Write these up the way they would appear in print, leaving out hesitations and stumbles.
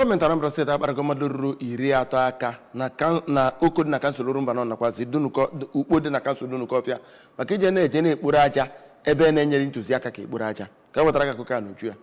Gọọmenti Anambra Steeti akparago mmadụ ruru 30 aka na Oko dị na kansụl Orumba North nakwazi Ukpo dị na kansụl Dunukọfịa maka ije na-eje na-ekporo aja ebe na-enyere ntụziaka ka ekporo aja. Ka e wetara gị akụkọ a n'uju ya.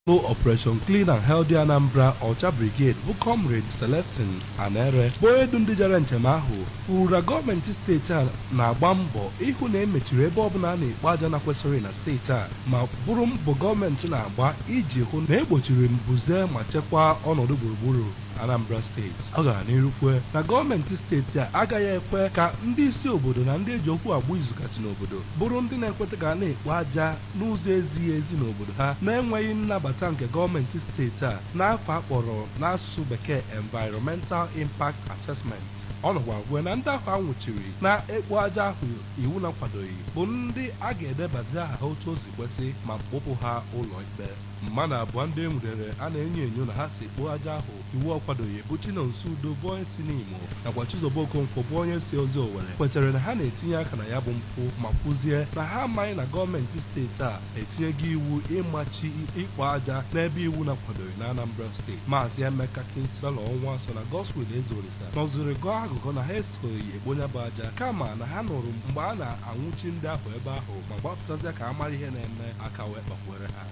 Bụ Operation Clean and Healthy Anambra Ọcha Brigade bụ Comrade Celestine Anere, bụ onye du ndị jere njem ahụ, kwuru na gọọmenti steeti a na-agba mbọ ịhụ na emechiri ebe ọbụla a na-ekpo aja na kwesịrị na steeti a, ma bụrụ mbọ gọọmenti na-agba iji hụ na egbochiri mbuze ma chekwaa ọnọdụ gburugburu Anambra Steeti. Ọ gara n'iru kwue na gọọmenti steeti a agaghị ekwe ka ndị isi obodo na ndị eji okwu agba izu kasị n'obodo bụrụ ndị na-ekweta ka a na-ekpo aja n'ụzọ ezighi ezi n'obodo ha na-enweghị nnabata nke gọọmenti steeti a n'afọ akpọrọ n'asụsụ Bekee Environmental Impact Assessment. Ọ nọkwa kwue na ndị ahụ anwụchiri na-ekpo aja ahụ iwu na-akwadoghị bụ ndị a ga-edebazi aha ha otu o si kwesị ma kpụpụ ha ụlọ ikpe. Mmadụ abụọ ndị e nwudere a na-enyo enyo na ha si kpoo aja ahụ iwu akwadoghị bụ Chinonso Udo, bụ onye si n'Imo, nakwa Chizoba Okonkwo, bụ onye si Ozi Owere, kwetere na ha na-etinye aka na ya bụ mpụ, ma kwuzie na ha amaghị na gọọmenti steeti a etinyego iwu ịmachi ikpo aja n'ebe iwu na-akwadoghị na Anambra Steeti. Maazị Emeka Kingsbell Ọnwa so na Godswill Ezeolisa nọziri gọọ agụgọ na ha esoghị ekponya bụ aja, kama na ha nụrụ mgbe a na-anwụchi ndị ahụ ebe ahụ ma gbapụtazịa ka a mara ihe na-eme, aka wee kpakwere ha.